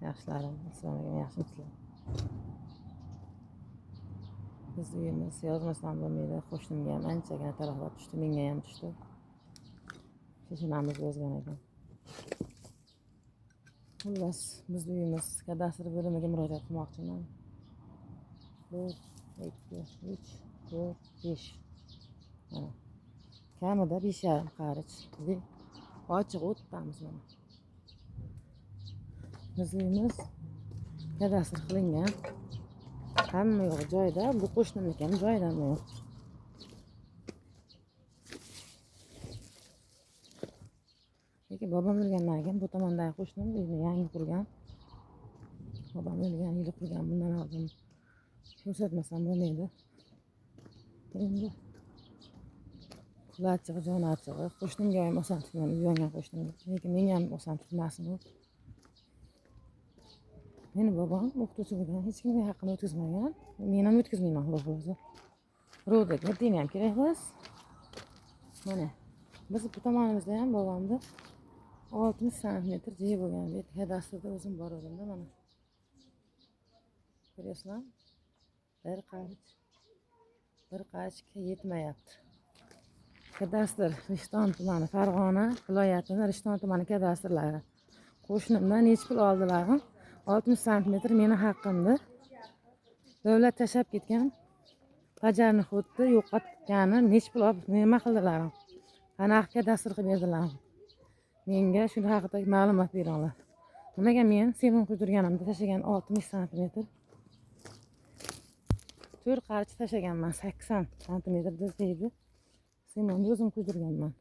Yaxshilarim, assalomu alaykum, yaxshimisizlar? Biz uyimiz yozmasam bo'lmaydi. Qo'shnimga ham anchagina talafot tushdi, menga ham tushdi. Peshonamiz yozgan ekan. Xullas, biz uyimiz kadastr bo'limiga murojaat qilmoqchiman. 1, 2, 3, 4, 5. Mana. Kamida 5,5 qarich. Ochiq o'tdamiz mana. Biz uyimiz kadastr qilingan. Hamma yo'q joyida, bu qo'shnimniki ham joyida hamma yo'q. Lekin bobom o'lgandan keyin bu tomondagi qo'shnim uyni yangi qurgan. Bobom o'lgan yili qurgan, bundan oldin ko'rsatmasam bo'lmaydi. Endi pul achchig'i, jon achchig'i. Qo'shnimga ham oson tutman, uylangan qo'shnimga. Lekin menga ham oson tutmasin u. Meni bobom o'qituvchi bo'lgan, hech kimga haqqini o'tkazmagan. Men ham o'tkazmayman, xudo xohlasa. Birovga dini ham kerak emas. Mana biz bu tomonimizda ham bobomni 60 santimetr joyi bo'lgan. Bu kadastrda o'zim borganimda mana. Ko'ryapsizlar? Bir qarich. Bir qarichga yetmayapti. Kadastr Rishton tumani, Farg'ona viloyatini Rishton tumani kadastrlari. Qo'shnimdan necha pul oldilar? 60 santimetr meni haqqimdi. Davlat tashlab ketgan bajarni xuddi yo'qotgani necha pul olib nima qildilar? Qanaqa kadastr qilib berdilar? Menga shuni haqida ma'lumot beringlar. Nimaga men semon quydirganimda tashlagan 60 santimetr 4 qarich tashlaganman, 80 santimetr deydi. Semonni o'zim quydirganman.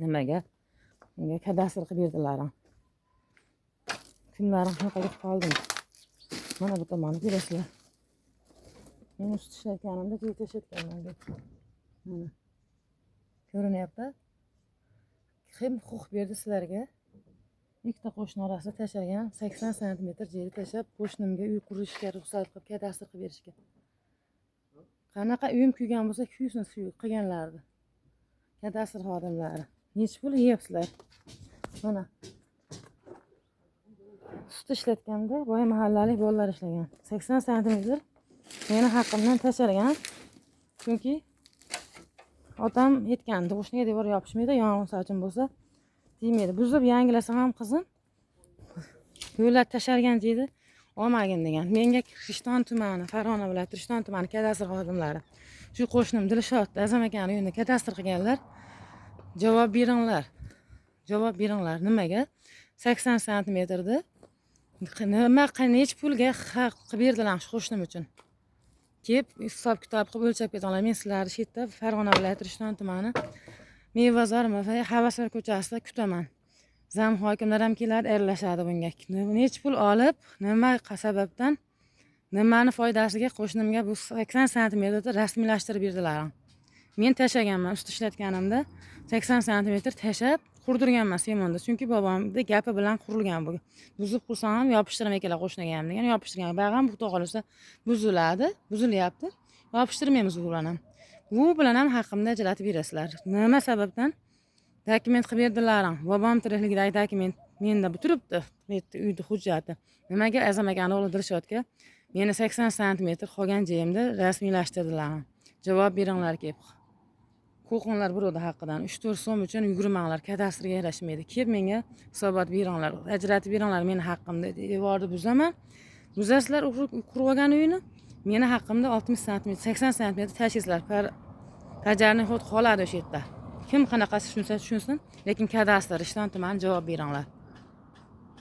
Nimaga? Menga kadastr qilib berdilar. Kunlarim shunaqa qilib qoldim. Mana bu tomonni ko'rasizlar. Men sut ishlatganimda keyin tashlatganman. Mana. Ko'rinyapti. Kim huquq berdi sizlarga? Ikkita qo'shni orasida tashlagan 80 santimetr yerni tashlab qo'shnimga uy qurishga ruxsat qilib kadastr qilib berishga. Qanaqa uyim kuygan bo'lsa kuysin shu qilganlardi. Kadastr xodimlari. Necha pul yeyapsizlar? Mana. Sut ishlatganda boya mahallalik bolalar ishlagan. 80 santimetr meni haqqimdan tashalgan. Chunki otam aytgandi, qo'shniga devor yopishmaydi, yong'in sochin bo'lsa tegmaydi. Buzib yangilasam ham qizim yo'llar tashalgan deydi, olmagin degan. Menga Rishton tumani, Farg'ona viloyati Rishton tumani kadastr xodimlari, shu qo'shnim Dilshod Azam akani uyini kadastr qilganlar, javob beringlar. Javob beringlar. Nimaga 80 santimetrda nima necha pulga haq qilib berdilar shu qo'shnim uchun? Kelib hisob kitob qilib o'lchab ketganlar. Men sizlarni shu yerda Farg'ona viloyati Rishton tumani Mevazor Havaslar ko'chasida kutaman. Zam hokimlar ham keladi, aralashadi bunga. Necha pul olib, nima sababdan, nimani foydasiga qo'shnimga bu 80 santimetrni rasmiylashtirib berdilar. Men tashlaganman, sut ishlatganimda 80 santimetr tashlab qurdirganman semonda. Chunki bobomni gapi bilan qurilgan bu. Buzib qursam ham yopishtirmay kelar qo'shniga ham degan, yopishtirgan. Bag'am xudo xohlasa buziladi, buzilyapti. Yopishtirmaymiz bu bilan ham. Bu bilan ham haqqimni ajratib berasizlar. Nima sababdan dokument qilib berdilar? Bobom tirikligidagi dokument menda bu turibdi, bu yerda uyni hujjati. Nimaga Azam akani o'g'li Dilshodga meni 80 santimetr qolgan joyimda rasmiylashtirdilar? Javob beringlar kelib. Qo'rqinglar birovni haqqidan. 3-4 so'm uchun yugurmanglar, kadastrga yarashmaydi. Kelib menga hisobot beringlar, ajratib beringlar meni haqqimni. Devorni buzaman. Buzasizlar qurib olgan uyni. Meni haqqimda 60 santimetr, 80 santimetr tashlaysizlar. Bajarni xod qoladi o'sha yerda. Kim qanaqasi tushunsa tushunsin, lekin kadastr Rishton tumani javob beringlar.